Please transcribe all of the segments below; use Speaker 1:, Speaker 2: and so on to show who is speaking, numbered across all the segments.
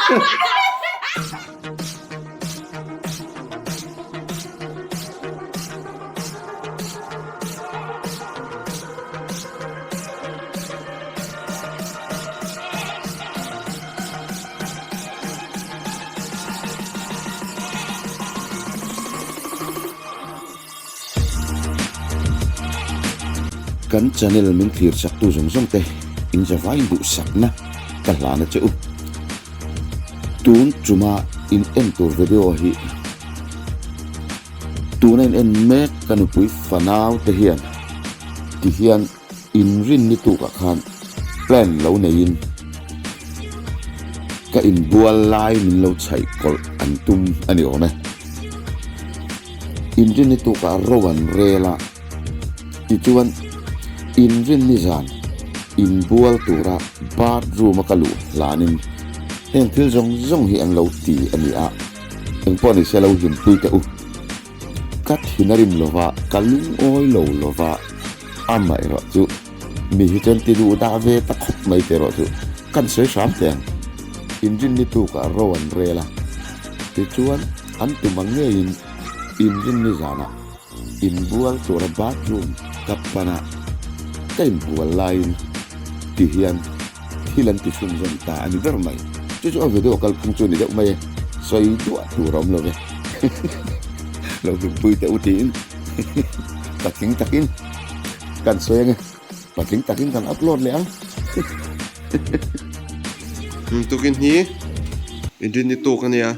Speaker 1: Kan channel min thlir chaktu zawng zawng te in zavai duhsakna ka hlan a che u. Tun chuma in en tur video hi tuna in en mek ka nupui fanau te hian ti hian inrin ni tukah khan plan lo neiin ka inbual lai min lo chhaih kawlh an tum a ni awm e. Inrin ni tukah ro an rel a. Tichuan, inrinni zan inbual tura bathroom a ka luh hlanin heng thil zawng zawng hi an lo ti a ni a, engpawh ni se lo hlimpui teh u. Ka thin a rim lova, ka lungawi lo lova, amaherawh chu mi hi chuan ti duh dah ve ta khawp mai teh erawh chu kan sawi hram teh ang. Inrinni tukah ro an rel a, tichuan an tum ang ngeiin inrinni zanah Inbual tura bathroom ka pan a, ka inbual laiin ti hian thil an ti chhunzawm ta a ni ber mai. Chu chu a video kalphung chu a ni deuh mai e, sawi duah tur a awm lo ve. Lo hlimpui teh u tiin patling takin kan sawi ange, patling takin kan upload leh ang.
Speaker 2: Tukin hi inrinni tuk a nia.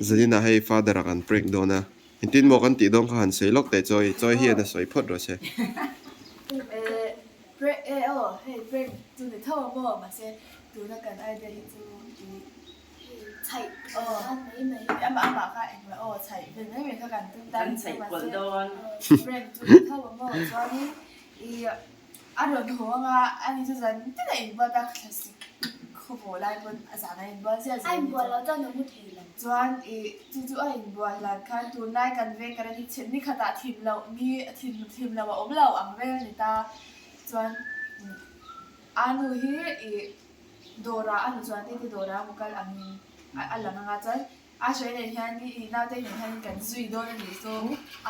Speaker 2: Zanina hei father a kan prank dawn a, engtin maw kan tih dawn kha han sawi lawk teh chawi, chawi hian a sawi phawt rawh se.
Speaker 3: Prank e aw hei prank chu ni tho a maw mahse tuna kan idea hi chu i chhaih aw amah amah kha englo aw chhaih ve mai mai kha kan tum ta ni chu mahse prank chu ni tho a maw chuanin i A rawn haw anga ani chu zan tin a inbual ta thlasik khawvaw lai pawn a zan a inbual ziah ziah a ni chuan. Chuan i chu chu a inbual hlan khan tunlai kan veng ka ren hi chhim ni khatah thim loh ni thim thim loh a awm lo ang vel a ni ta. Chuan a nu hi i dawrah a nu chuan te te dawrah a mu kal angin a lang anga chuan a hruai nen hian i naute nen hian kan zui dawn a nih chu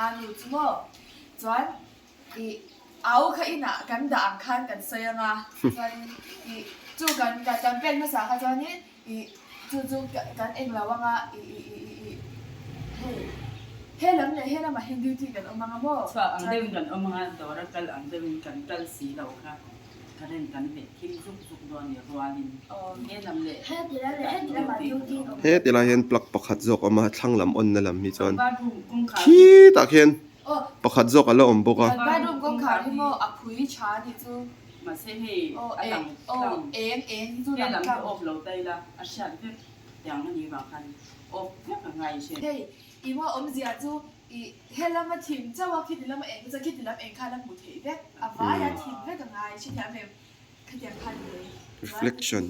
Speaker 3: a nu chu maw chuan I au kha inah kan dah ang khan kan sawi ang a, chuanin i chu kan kan pen hmasa kha chuanin i chu chu kan eng lo ang a, i i i i i hei he lam leh he lamah hian duty kan awm ang a maw?
Speaker 4: Chhuak ang deuhin kan awm ang a, dawra kal ang deuhin kan kal si lo kha current kan hmet thim zuk zuk dawn ni rualin he lam leh hetah duty kan awm.
Speaker 2: He tilai hian plug pakhat zawk a awm a, thlang lam on na lam hi chuan khitah khian Pakhat zawk a la awm bawk a.
Speaker 3: Kan bathroom kawngkhar hi maw a phui tha a nih chu.
Speaker 4: Mahse hei a lang tlang.
Speaker 3: Eng eng hi chu
Speaker 4: lang tlang. He lam hi off lo ta ila a hriat vek tiang a nih vang khan off vek a ngai hre.
Speaker 3: Hei i maw awmzia chu i he lama thim chauh a khiti lama eng chu khiti lam eng khan a hmuh theih vek a vai a thim vek a ngai hrethiam em khatiang khan ni lei.
Speaker 2: Reflection.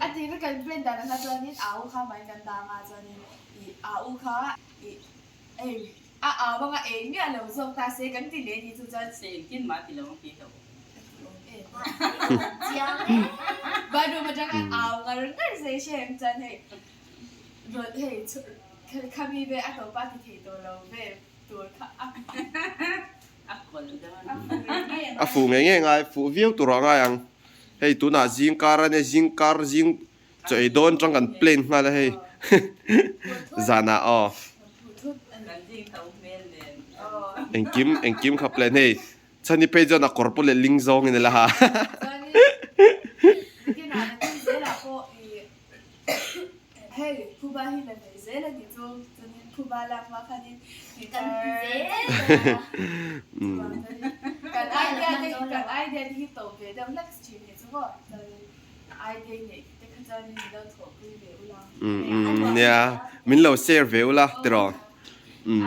Speaker 3: A ti vek kan plan dan ang kha chuanin a u kha mai kan dang a chuanin i a u kha I ei a au anga ei miah lo zawk ta se kan ti leh ni chu chuan.
Speaker 4: Se engtin mah ti lo ang ti lo.
Speaker 3: Ka ti awm em a. Bathroom atang a au ngar ngar zai hre ang chuan hei rawn hei khami ve a tawpa ti thei tawh lo vel tur kha a
Speaker 4: A kawl dawn.
Speaker 2: A fuh ngei ngei ngai, fuh viau tur ah ngai ang. Hei tunah zing kar a nia, zing kar zing Chaw ei dawn tang kan plan nghal a hei zanah aw engkim engkim kha plan hei chhani phei chuan a kawr pawh leh ling zawng in a la ha. Umm nia min lo share ve ula tiraw umm.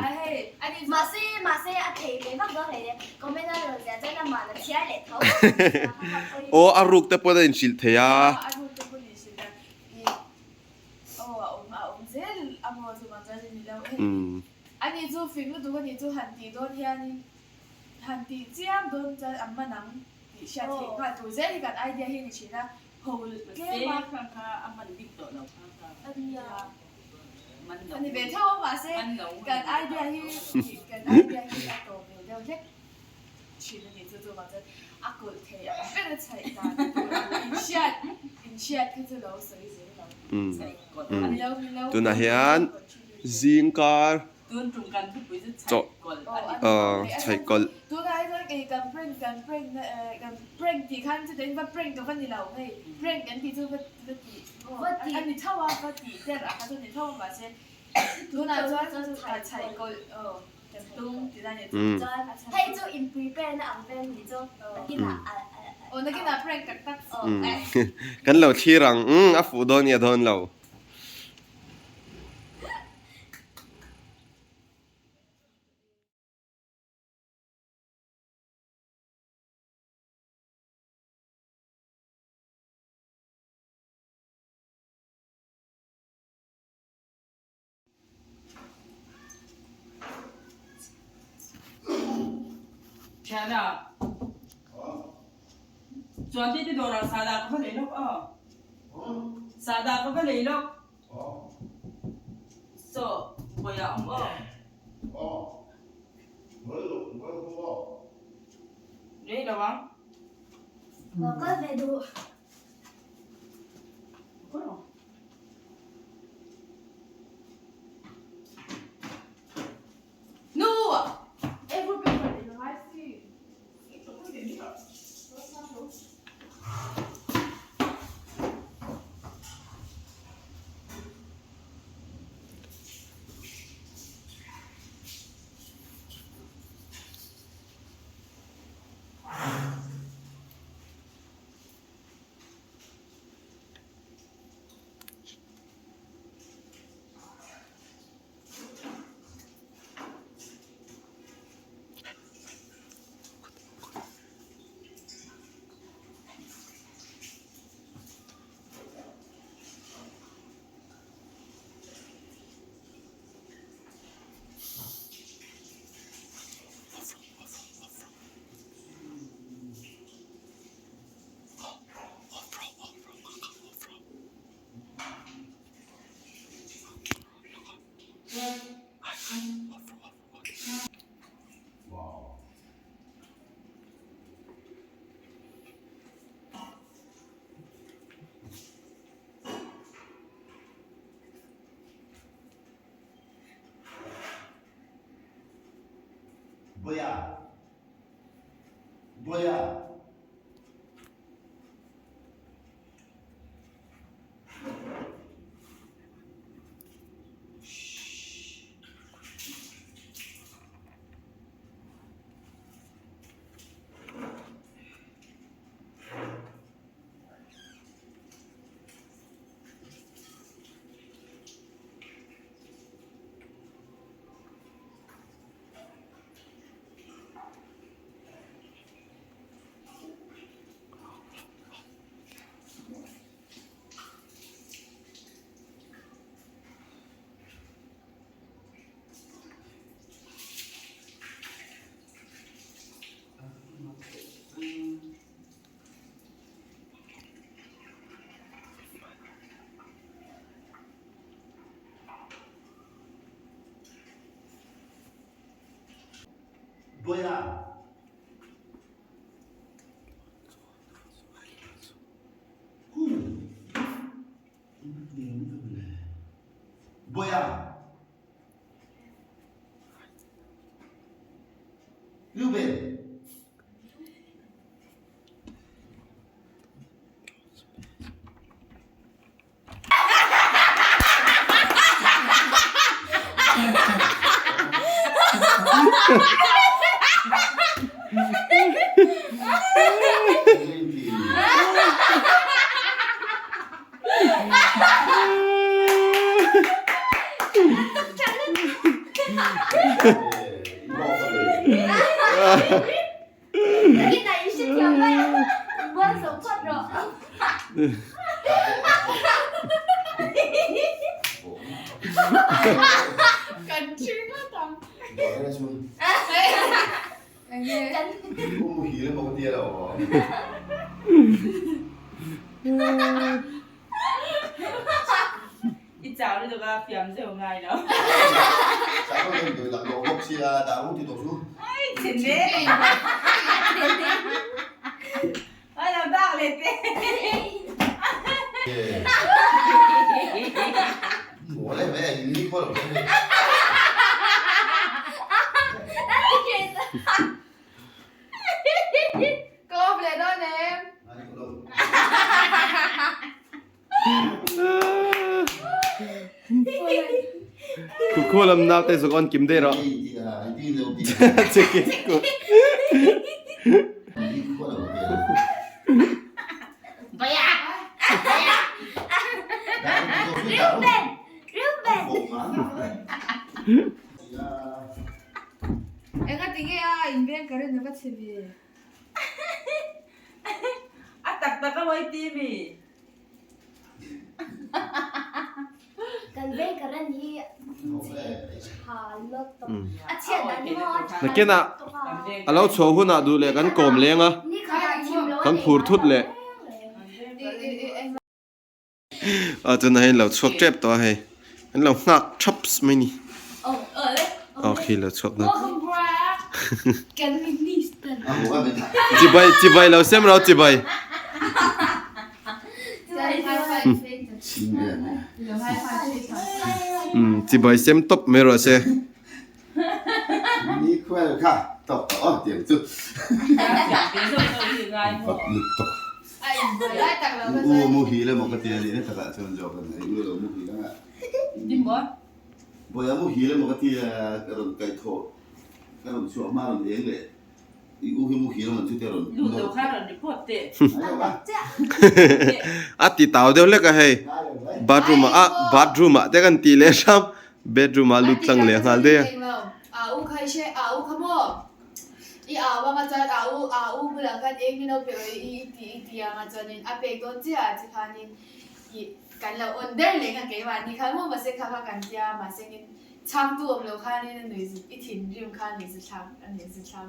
Speaker 2: Aw a ruk te pawn a inhrilh thei a. Umm.
Speaker 3: ho tlem a.
Speaker 4: Kha kha a hman bik tawh lo kha kha.
Speaker 3: Ania.
Speaker 4: Man lo.
Speaker 3: Ani ve tho a mahse kan idea hi kan idea hi a tawp ve deuh hlek thin a ni chu chu vang chuan a kulh thei ang ber a chhaih dan tur inhriat inhriat kha chu lo sawi zel lo.
Speaker 2: Tunah hian zingkar
Speaker 4: Tun tum kan thupui chu
Speaker 2: chaw
Speaker 4: chhaih kawlh a ni.
Speaker 2: Aw chhaih kawlh.
Speaker 3: Tunah hi chuan kei kan prank kan prank na eh kan prank tih khan chu tain va prank ka va ni lo hei prank kan tih chu va va tih a ni tho a va tih der ah kha chu a ni tho a mahse tunah chuan chhaih kawlh aw kan tum tih na ni chu.
Speaker 5: Hei chu in prepare na ang vel ni chu nakinah a
Speaker 3: aw nakinah prank tak tak
Speaker 2: Kan lo thlir ang umm a fuh dawn nge dawn lo.
Speaker 4: Thiana, chuan tete dawrah sahdah ka va lei lawk aw. Sahdah ka va lei lawk. Saw, bawiah awm aw. Rei lo ang.
Speaker 5: Kal ve duh.
Speaker 3: Nu! Every paper in the high sea.
Speaker 1: Boya. Boya. Boya. Boya. Ruben.
Speaker 4: I chau lutuk a fiam zeuh ngai lo.
Speaker 1: Chau em tui lak lawh bawk sia dah u ti tawh chu.
Speaker 4: Ai chin ve. Ai lo dak leh te.
Speaker 1: Mawl em em ni khaw lo te.
Speaker 3: Ka off leh dawn em?
Speaker 2: Khukhua lam naute zawk on kim daih rawh.
Speaker 3: Enga tinge a inveng current a va chhe ve.
Speaker 4: A tak tak a mawi ti mi.
Speaker 5: Kan veng current hi chhe tha lawt tawp. A chhiat dan hi maw a tha
Speaker 2: Nakinah
Speaker 5: tawp a.
Speaker 2: a lo chhuah hunah duh leh kan kawm leng a,
Speaker 5: Ni khatah chim lo a
Speaker 2: kan
Speaker 5: nei
Speaker 2: phur
Speaker 5: ngai
Speaker 2: thut
Speaker 5: lo
Speaker 2: leh.
Speaker 5: reng reng.
Speaker 2: A tunah hian lo chhuak tep tawh a hei an lo nghak thaps mai ni aw khi lo chhuak dawn chibai chibai lo sem ro chibai um chibai sem tawp mai rawh se.
Speaker 1: Ni khual kha tawp tawh aw tiang chu. U muhil emaw ka ti a nih na takah chuan zawk a ni. U lo muhil anga. Bawiha muhil emaw ka ti a ka rawn kaihthawh ka rawn chhuah hma rawn eng leh i u hi muhil emaw chu te rawn
Speaker 2: A ti tau deuh hlek a hei bathroom ah ah bathroom ah te kan tih leh hram bedroom ah lut tlang leh nghal daih a.
Speaker 3: I au anga chuan a u a u bulah khan eng min lo pe awih i i ti i ti anga chuanin a pek dawn chiah ah che khanin ih kan lo on ber leh kha keimahni khan maw mahse kha kha kan tia mahse ngin chhangtu awm lo khanin a nuih zut i thinrim kha a nuih zut thlak a nuih zut thlak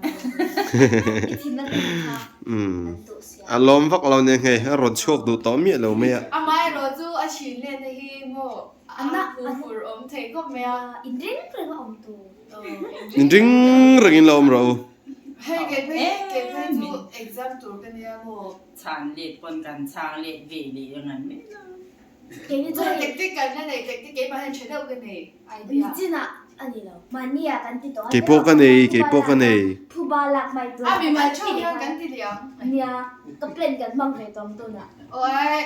Speaker 5: I thin a nuih kha an duh sia.
Speaker 2: A lawm vak lo nia nghei a rawn chhuak duh tawh miah lo mai a.
Speaker 3: Amaherawh chu a thin letna hi maw a phur awm thei khawp mai a.
Speaker 5: Inring reng a awm tur.
Speaker 2: In ring rengin lo awm rawh u.
Speaker 3: Hei kei phei kei phei chu exam tur ka nia maw.
Speaker 4: Chhan let pawn kan chhang let ve leh ang an mai lo.
Speaker 5: Kei ni chu hei.
Speaker 3: Tactic kan la nei tactic keimah hian tha deuh ka nei idea.
Speaker 5: Nichinah a ni lo. Mahni ah kan ti tawh a.
Speaker 2: Kei pawh ka nei kei pawh ka nei.
Speaker 5: Phuba lak mai tur.
Speaker 3: A mi mal theuh hian kan ti leh ang.
Speaker 5: Nia ka plan kan hmang ve tawh ang tunah.
Speaker 3: Awai.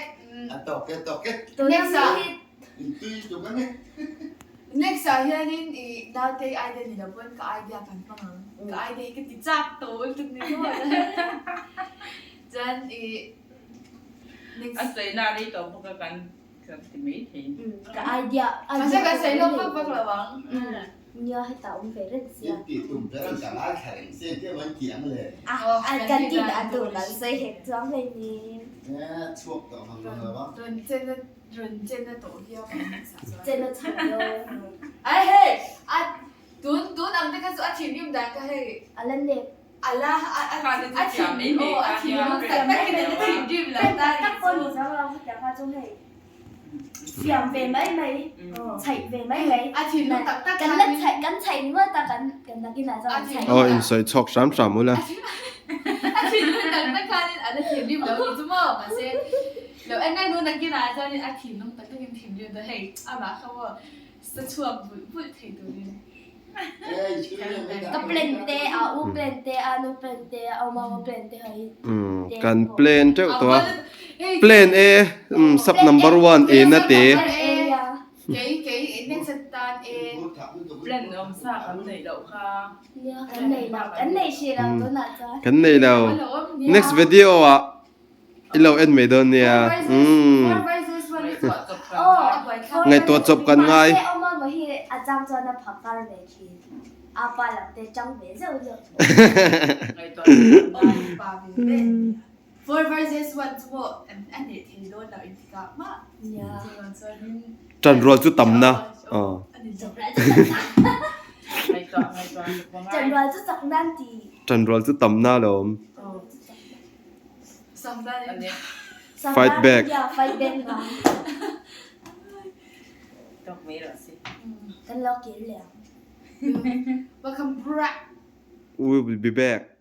Speaker 1: A tawk e tawk e.
Speaker 3: Next ah.
Speaker 1: Intui tuk ang e.
Speaker 3: Next ah hianin i naute i idea ni lo pawn ka idea kan hmang ang. Ka idea hi ka ti chak tawh lutuk ni maw. Chuan i next.
Speaker 4: A sawi na rei tawh bawk a kan kan ti mai thei.
Speaker 5: Ka idea
Speaker 3: Mahse kan sawi lawk vak vak lo ang.
Speaker 5: Nia hetah awm ve reng sia.
Speaker 1: In tih tum ber an kan ai thla reng se engtia an ti ang le.
Speaker 5: A kan ti dah tur kan sawi hek chuang hlei ni.
Speaker 1: E chhuak tawh ang lo a.
Speaker 3: Rawn chen a Rawn chen a tawh viau ang next ah chuan.
Speaker 5: Chen a chho viau.
Speaker 3: Ai hei a tun tun ang te kha chu a thinrim dan kha hei.
Speaker 5: A la nep.
Speaker 3: A la a a thin aw a thinrim tak tak in a thinrim lo ta
Speaker 5: Tak tak pawh ni chuang lo khatiang kha chu hei fiam ve mai mai chhaih ve mai mai.
Speaker 3: A thinrim tak tak
Speaker 5: kan la chhaih kan chhaih ringawt a kan kan nakinah chuan kan chhaih.
Speaker 2: Aw insawi chhawk hram hram ula.
Speaker 3: A thinrim tak tak khanin a la thinrim lo ni chu maw mahse Lo en reng nu nakinah chuanin a thinlung tak takin thinrim ta hei amah kha maw sa chhuak bulh bulh thei turin.
Speaker 5: Ka plan te a u plan te a nu plan te a awmau plan te ho hi.
Speaker 2: Umm kan plan teuh tawh a plan e umm sub number one e na te.
Speaker 3: Kei kei next atan e.
Speaker 4: Plan awm sa kan neih loh kha.
Speaker 5: Nia kan nei lo kan nei hrih lo tunah chuan.
Speaker 2: Kan nei lo next video ah I lo en mai dawn nia. Umm. Ngaihtuah chawp kan ngai. Ṭan rual chu tam na. Ṭan rual chu tam na alawm. Fight back.
Speaker 5: Fight back vang.
Speaker 4: Tawk mai rawh se.
Speaker 5: Kan lo kir leh ang.
Speaker 3: Welcome back.
Speaker 2: We will be back.